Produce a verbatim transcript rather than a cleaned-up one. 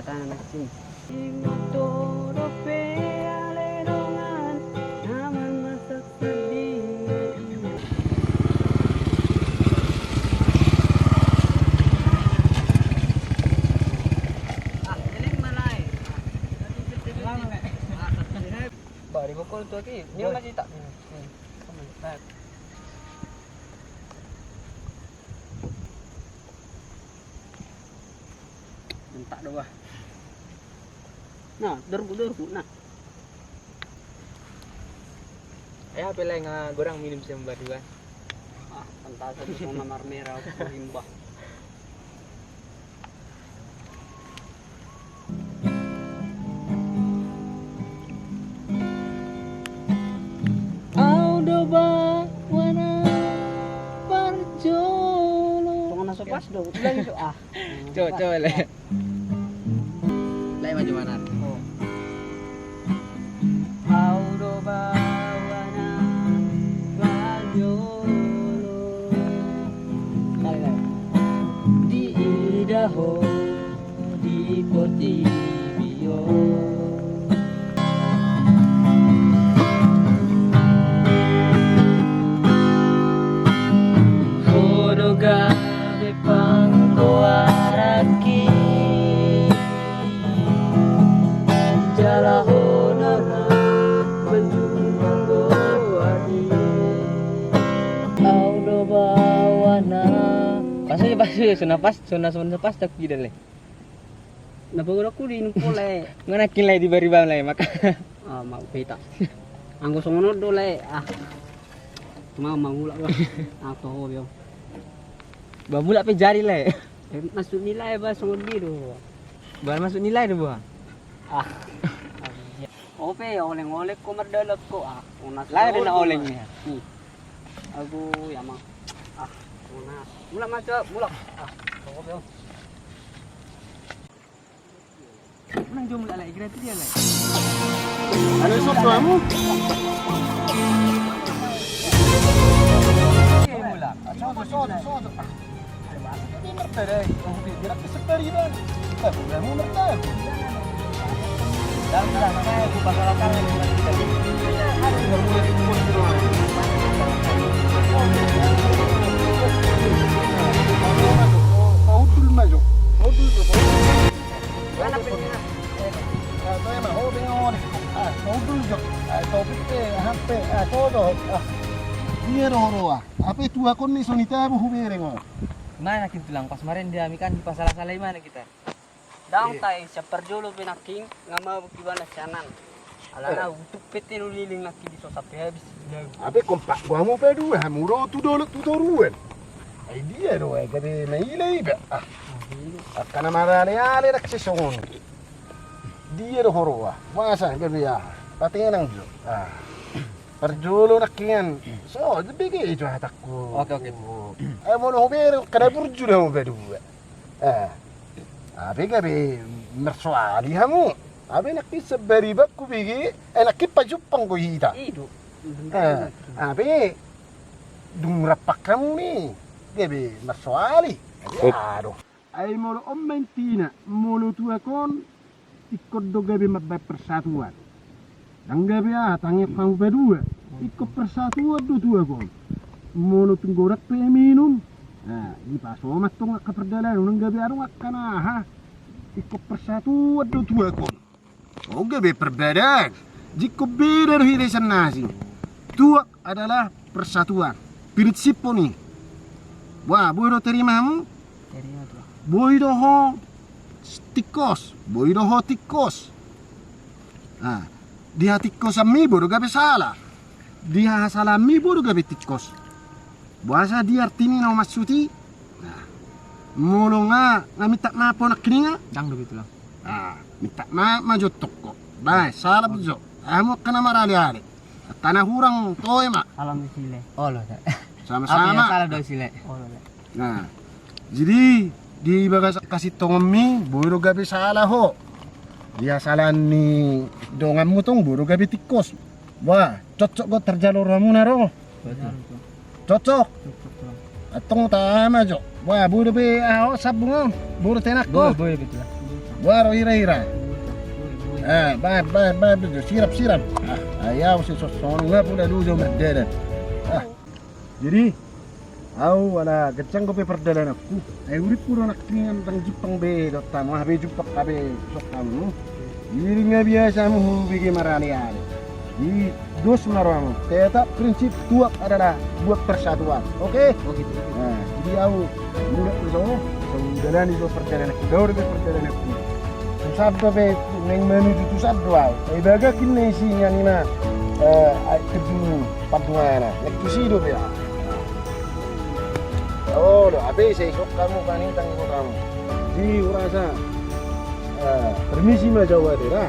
Tanah nasi. Ing motor dope ale dongan, naman masak sedih. Ah, eling malai. Ba, di bokol tu aki. Ni masih tak. Mentak do bah. Nah, dorbu dorbu nah. Eh, apa lagi nggak gorang minum sembah dua? Ah, pantas aku sama marmera aku himbah. Au do bawana parjolo. Tongan na so pas do, ulang do ah. Coba, coba le. Lai maju mana? Oh. Au do bawana parjolo. Lai, lai. Diida ho di portibi on. Ho do gabe panggoaranki. Jala ho do na manjunjung goar i. Au do bawana. Pas aja, pas aja, so na pas, so na, so na pas tak gida le. Na bawa aku di info le. Mana kin le di bari bam le maka. Ah, mau peta. Anggo songon on do le. Ah. Cuma mau mulak lah. Ah, toho yo. Ba mulak pe jari le. Eh, masuk nilai ba songon di do. Ba masuk nilai do ba. Ah. Ope oleng-oleng ko mardalap ko ah. Unas. Lai do na oleng ni. Aku ya mang. Ah, unas. Mulak masuk, mulak. Ah, ope. Nang jomu alai gratis dia alai. Ada soto kamu? Soto, soto, soto. Ini merta deh. Oh, dia gerak ke sebar gitu. Kita boleh mau merta. Dan bilang saya buka salah kali. Kau dulu maju. Kau dulu. Dia do roa. Apa itu akon ni sonita bu hubereng o. Mana kita bilang pas kemarin dia mikan di pasal-salai mana kita? Dang tai siap parjolo pe nangkin nga mabuk ibana sianan. Alana utuk pe tenu liling nangkin di so sampe habis. Apa kompak gua mau pe dua hamu do tu dolok tu toruan. Ai dia do ai gabe maila iba. Ah. Akkana marale-ale dak sesongon. Dia do horoa. Masa gabe ya. Patenang jo. Ah. Parjolo nangkin. So, bege jo hatakku. Oke, oke. Eh, molo hobere kada burju dah hobere dua. Eh. Ape gabe mersoali hamu. Ape nangkin sebari bakku bege. Eh, nangkin pajumpang go hita. Ido. Eh, ape dung rapak hamu ni. Gabe mersoali. Aduh. Ai molo on ma intina, molo tuak on ingkon do gabe mambaen persatuan. Ndang gabe aha tangiang hamu padua. Ingkon persatuan do tuak on. Molo tung godang pe minum, nah, dipasomat tong angka pardalanan, ndang gabe adong angka na aha. Ingkon persatuan do tuak on. Oke be perbedaan. Jingkon beda do hita sian na asing. Tuak adalah persatuan. Prinsip on i. Wah, boi do terima hamu? Terima tuak. Boi do ho tingkos. Boi do ho tingkos. Nah, di hatingkosanmi boi do gabe sala. Di hasalaanmi boi do gabe tingkos. Boasa di artini na ho mansut i. Nah. Molo nga, nga minta maaf ho nangkiningan. Ndang do betul. Ah, minta maaf ma jo tongko. Bae, salam jo. Hamu angka na marale-ale. Angka na hurang toe ma. Salam do sile. Olo. Sama-sama. Salam do sile. Olo. Nah. Jadi di bagasan hasintonganmi boi do gabe sala ho. Di hasalaan ni donganmu tong boi do gabe tingkos. Wah, cocok do tarjalo rohamuna do. Cocok. Antong uta ma jo. Wah, boi do be aho sambung on. Boi do tenang ho. Boi, boi, betul. Waro hira-hira. Ah, baen, baen, baen, baen, sirap, sirap. Ah, ai au sai songon na pola do jo mardalan. Ah. Jadi, au ala ganjang dope pardalananku. Ai uripku do nangkiningan ndang jumpang be dohot hamu, aha be jumpang hape songon hamu. Jadi nga biasa hamu hubege marale-ale. Jadi dos ma rohamu. Tetap prinsip tuak adalah buat persatuan. Oke? Oke. Nah, jadi au mulak do songon, songon dalani do pardalananku, dao do pardalananku. Tusan dope, naeng manuju tusan do au. Ai bagak inna isi nga nima, eh, aek terjun Pandungana. Naeng tusi dope au. Oh, do, ape sai songon hamu panitang songon hamu. Jadi hurasa, eh, permisi ma jau ate da.